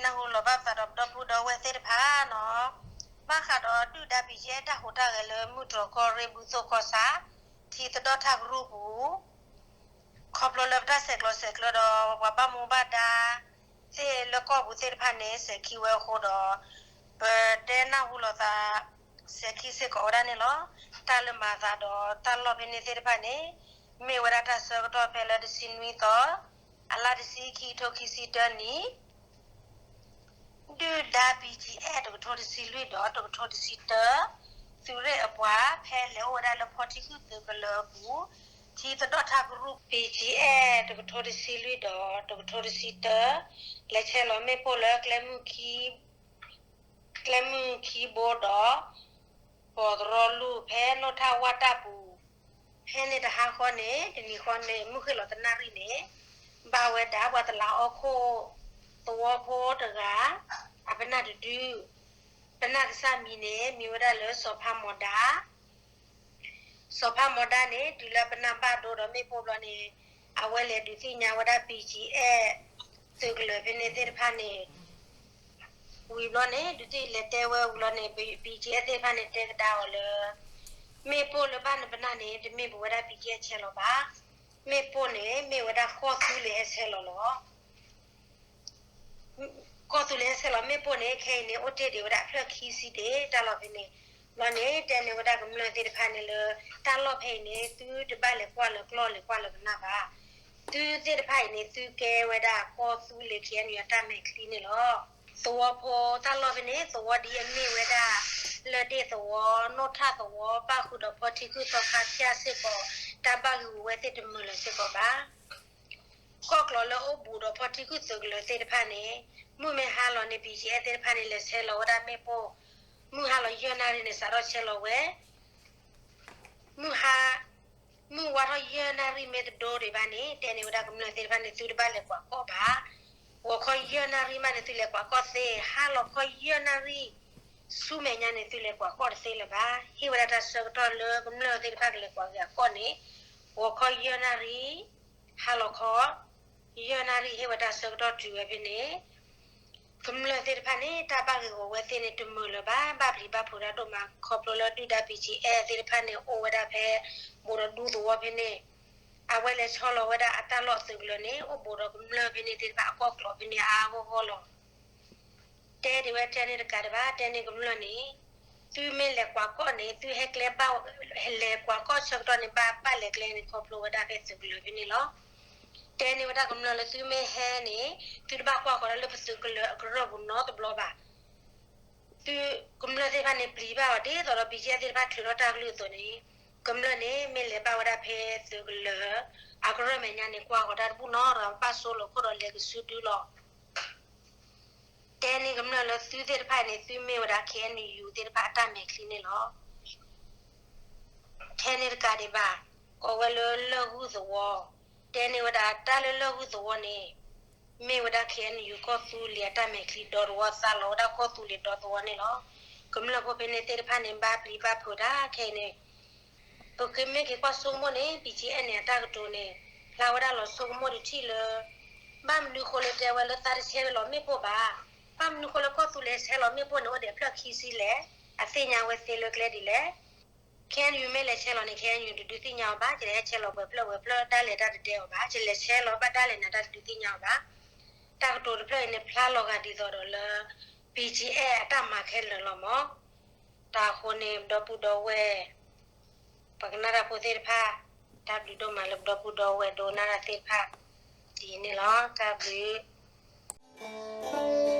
နၢ်ဟူလီၤဘၣ်ပသးဒီးပဒီပုၢ်ဒီဝဲၢ်သ့ၣ်တဖၣ်နီၤ, ဘၣ်ဃးဒီးဒုၣ်ဒါ ဘံၣ်ကၠံအဲၣ် တၢ်ဟူးတၢ်ဂဲၤလၢမုၢ်တြီၤကီၢ်ရ့ၣ် ဘူၣ်သိၣ်ကီၢ်ဆၣ် ထံသဒီၣ်ထၣ်ကရူၢ်ပူၤ ခီဖျိလၢပတၢ်ဆဲးကျိးဆဲးကျၢဒီး ပှၤဘၣ်မူဘၣ်ဒါသ့ၣ်လၢကီၢ်ပူၤသ့ၣ်တဖၣ်န့ၣ် စဲၤခံဝဲအဃိဒီး ပတဲနၢ်ဟူလီၤသး စဲၤခံစ့ၢ်ကီးဝဲဒၣ်န့ၣ်လီၤ. တၢ်လၢမၤအသးဒီးတၢ်လီၢ်ဖဲန့ၣ်သ့ၣ်တဖၣ်န့ၣ် မ့ၢ်ဝဲဒၣ်တၢ်ဆၢကတီၢ်ဖဲလၢတဆံနွံသီ အလါတဆံ ခံကထိခံဆံတၢနံၣ် ဒုၣ်ဒါ ဘံၣ်ကၠံအဲၣ် တကထိတဆံလွံၢ်ဒီးတကထိတဆံတၢ သုးရ့ၣ်အပှၤ ဖဲလဲၤအိၣ်ဝဲဒၣ်လၢဖီထံခုၣ်သုးကလၢၤအပူၤ ထံသဒီၣ်ထၣ်ကရူၢ် ဘံၣ်ကၠံအဲၣ် တကထိတဆံလွံၢ်ဒီးတကထိတဆံတၢ လဲၤဆဲးလီၤမ့ၣ်ပိၢ်လၢ ကျဲမုၢ်ခံဘိဒီး ပီၤတရီလူၢ် ဖဲနီၣ်ထၣ်ဝၣ်တၢ်ပူၤ ဖဲန့ၣ်တဟါဃီန့ၣ် တနံၤဃီန့ၣ် မုၢ်ဃ့ၢ်လီၤတနၣ်ရံၣ်န့ၣ် ဘၣ်ဝဲဒၣ်ပှၤတလးအီခိၣ် သဝီဖိတဂၤ အပနၢ်တဒု ပနၢ်ကစၢ်မံၤန့ၣ် မံၤဝဲဒၣ်လၢစီၤဖါမီၤဒါ စီၤဖါမီၤဒါန့ၣ် တုၤလၢပနၢ်ဘၣ်ဒိဒီးမ့ၣ်ပိၢ်ဘျီန့ၣ် အဝဲလဲၤဒုးသ့ၣ်ညါဝဲဒၣ် ဘံၣ်ကၠံအဲၣ် သုးကလၢၤဖဲန့ၣ်သ့ၣ်တဖၣ်န့ၣ် ဝံၤဘျီန့ၣ် ဒုးသ့ၣ်လဲၤတဲဝဲဝံၤလီၤန့ၣ် ဘံၣ်ကၠံအဲၣ် သ့ၣ်တဖၣ်န့ၣ် တဲကဒါအီၤလၢ မ့ၣ်ပိၢ်လၢဘၣ်နပနၢ်န့ၣ် တမ့ၢ်ပဝဲဒၣ် ဘံၣ်ကၠံအဲၣ် ဆဲးလီၤဘၣ်. မ့ၣ်ပိၢ်န့ၣ် မ့ၢ်ဝဲဒၣ်ကီၢ်သူလ့ၤဟဲဆဲးလီၤလီၤ. ကီၢ်သူလ့ၤဟဲဆဲးလီၤမ့ၣ်ပိၢ်န့ၣ် ခဲအံၤန့ၣ် အိၣ်တ့ၢ်ဒံးဝဲဒၣ်အဖျၢၣ်ခံဆံဒံး တၢ်လီၢ်ဖဲန့ၣ်. ဘျီန့ၣ် တဲန့ၢ်ဝဲဒၣ်ကမျၢၢ်သ့ၣ်တဖၣ်န့ၣ်လၢ တၢ်လီၢ်ဖဲအံၤန့ၣ် သုတဘၣ်လဲၤကွၢ်လၢကျီၢ် လဲၤကွၢ်လၢပနၢ်ဘၣ်. သုသ့ၣ်တဖၣ်အံၤန့ၣ် သုကဲဝဲဒၣ်ကီၢ်သူလ့ၤ ခ့ၣ်အဲၣ်ယူၣ် အတၢ်မဲာ်ချံန့ၣ်လီၤ. သဝီဖိတၢ်လီၢ်ဖဲန့ၣ် သဝီဒ်အမ့ၢ်ဝဲဒၣ် လၢၢ်ဒ့ၣ်သဝီ, နီၣ်ထၣ်သဝီ ဘၣ်ဃုာ်ဒီးဖီထံခုၣ်သီခါဖၠၣ်စ့ၢ်ကီး တၢ်ဘၣ်ဂ့ၢ်ဝဲသ့ၣ်တမုာ်လၢၤစ့ၢ်ကီးဘၣ်. ကီၢ်ကျီၤလၢအိၣ်ဘူးဒီးဖီထံခုၣ်သုးကလၢၤသ့ၣ်တဖၣ်န့ၣ် မုၢ်မ့ၢ်ဟါလီၤန့ၣ် ဘံၣ်ကၠံအဲၣ် သ့ၣ်တဖၣ်န့ၣ် လဲၤဆဲးလီၤဝဲဒၣ်မ့ၣ်ပိၢ်, မုၢ်ဟါလီၤယဲၢ်နၣ်ရံၣ်န့ၣ် စးထီၣ်ဆဲးလီၤဝဲ မုၢ်ဟါ, မုၢ်ဝါထီၣ်ယဲၢ်နၣ်ရံၣ်မ့ၢ်တဒိဒံးဘၣ်န့ၣ် တဲန့ၢ်ဝဲဒၣ်ကမျၢၢ်သ့ၣ်တဖၣ်န့ၣ် သုတဘၣ်လဲၤကွၢ်ကီၢ်ဘၣ်. ဂီၤခီယဲၢ်နၣ်ရံၣ်မးန့ၣ် သုလဲၤကွၢ်ကီၢ်သ့, ဟါလီၤခီယဲၢ်နၣ်ရံၣ် ဆူမဲာ်ညါန့ၣ် သုလဲၤကွၢ်ကီၢ်တသ့လၢၤဘၣ်. ဟ့ၣ်ဝဲဒၣ်တၢ်ဆၢကတီၢ်လၢကမျၢၢ်သ့ၣ်တဖၣ်ကလဲၤကွၢ်က့ၤအကီၢ်န့ၣ် ဂီၤခီယဲၢ်နၣ်ရံၣ်, ဟါလီၤခီ ယဲၢ်နၣ်ရံၣ် ဟ့ၣ်ဝဲတၢ်ဆၢကတီၢ်တုၤဝဲဖဲန့ၣ် ကမျၢၢ်သ့ၣ်တဖၣ်န့ၣ် တၢ်ဘၣ်ဂ့ၢ်ဂီၤဝဲသ့ၣ်န့ၣ် တမုာ်လၢၤဘၣ်, ဘၣ်ပျံၤဘၣ်ဖုးတၢ်ဒိၣ်မး ခီဖျိလၢဒုၣ်ဒါ ဘံၣ်ကၠံအဲၣ် သ့ၣ်တဖၣ်န့ၣ် အိၣ်ဝဲဒၣ်ဖဲ ဘူးဒီးဒူသဝီဖဲန့ၣ်, အဝဲလဲၤဆီလီၤဝဲဒၣ်အတၢ်လီၢ်သုးကလၢၤန့ၣ် အိၣ်ဘူးဒီးကမျၢၢ်ဖဲန့ၣ်သ့ၣ်တဖၣ်အကီၢ်ကျီၤဖဲန့ၣ်အါအါဂီၢ်ဂီၢ်လီၤ. တဲဒံးဝဲတဲန့ၣ်တကးဒံးဘၣ်, တဲန့ၢ်ကမျၢၢ်န့ၣ် သုမ့ၢ်လဲၤကွၢ်ကီၢ်န့ၣ် သုဟဲကျဲဘၣ်, လဲၤကွၢ်ကီၢ်ဆၢကတီၢ်န့ၣ် ဘၣ်ဘၣ်လဲၤကျဲန့ၣ် ခီဖျိဝဲဒၣ်ဖဲသုးကလၢၤဖဲန့ၣ်လီၤ. တဲန့ၢ်ဝဲဒၣ်ကမျၢၢ်လၢသုမ့ၢ်ဟဲန့ၣ် သုတဘၣ်ကွၢ်ဃီၤတၢ်လၢပသုးကလၢၤအကရၢၢ်ပူၤနီတဘျီဘၣ်. သုကမျၢၢ်သ့ၣ်တဖၣ်န့ၣ် ပျံၤဘၣ်အီၤဒ်သိးဒီး ဘံၣ်ကၠံအဲၣ် သ့ၣ်တဖၣ်ထုးထီၣ်တၢ်ကလုၢ်အသိးန့ၣ် ကမျၢၢ်န့ၣ် မ့ၢ်လဲၤဘၣ်ဝဲဒၣ်ဖဲသုးကလၢၤ အကရၢၢ်မဲာ်ညါန့ၣ် ကွၢ်ဃီၤတၢ်တဘူၣ်နီတဂၤ ဘၣ်ဆိလိာ်ခိၣ်ဒီးလဲၤကစုဒုလီၤ. တဲန့ၢ်ကမျၢၢ်လၢသုသ့ၣ်တဖၣ်အံၤန့ၣ် သုမ့ၢ်ဝဲဒၣ် ခ့ၣ်အဲၣ်ယူၣ် သ့ၣ်တဖၣ်အတၢ်မဲာ်ချံန့ၣ်လီၤ. ထဲန့ၣ်တကးဒံးဘၣ်, ကိးဝဲလၢလၢၢ်ဂုၢ်သဝီ, တဲန့ၢ်ဝဲဒၣ်တၢ်လၢလၢၢ်ဂုၢ်သဝီန့ၣ် မ့ၢ်ဝဲဒၣ် ခ့ၣ်အဲၣ်ယူၣ် ကီၢ်သူလ့ၤအတၢ်မဲာ်ချံဒီသဝီ သးလီၤဝဲဒၣ်ကီၢ်သူလ့ၤဒီသဝီန့ၣ်လီၤ. ကမျၢၢ်ဖိဖဲန့ၣ်သ့ၣ်တဖၣ်န့ၣ် ဘၣ်ပျံၤဘၣ်ဖုးတၢ်ခဲအံၤန့ၣ် ပကမ့ၢ်က့ၤကွၢ်ဆိကမိၣ်န့ၣ် ဘံၣ်ကၠံအဲၣ် န့ၣ် အတၢ်ကတိၤန့ၣ် ဖျါဝဲဒၣ်လီၤဆိကမိၣ်တထံၣ်လၢ ဘၣ်မနုၤဃိလၢတဲဝဲလၢသးတဆဲးလီၤမ့ၣ်ပိၢ်ဘၣ်, ဘၣ်မနုၤဃိလၢကီၢ်သူလ့ၤဆဲးလီၤမ့ၣ်ပိၢ်န့ၣ် အိၣ်ဒံးအဖျၢၣ်ခံဆံလဲၣ်, အသ့ၣ်ညါဝဲသ့လၢကျဲဒ်လဲၣ်. ခ့ၣ်အဲၣ်ယူၣ် မ့ၢ်လဲၤဆဲးလီၤန့ၣ် ခ့ၣ်အဲၣ်ယူၣ် တဒုးသ့ၣ်ညါအီၤဘၣ်, ယလဲၤဟဲဆဲးလီၤပှဲၤဖျၢၣ်ဝဲၤဖျၢၣ် တၢ်လဲၤတၢ်တတဲအီၤဘၣ်, ယလဲၤဆဲးလီၤဘၣ်တၢ်လဲၤနၤ တၢ်တဒုးသ့ၣ်ညါအီၤဘၣ်. တၢ်ကတိၤတဖျၢၣ်အံၤန့ၣ် ဖျါလီၤဂာ်ဒ်သိးဒီးလၢ ဘံၣ်ကၠံအဲၣ် အတၢ်မၤခဲလၢာ်လီၤမး. တၢ်အဃိန့ၣ် ပဒီပုၢ်ဒီဝဲၢ် ပှၤကနၣ်တၢ်ဖိသ့ၣ်တဖၣ် တၢ်ဘျုးဒိၣ်မးလၢပဒီပုၢ်ဒီဝဲၢ်ဒိကနၣ်တၢ်သ့ၣ်တဖၣ် ဒ်အံၤန့ၣ်လီၤ. တၢ်ဘျုး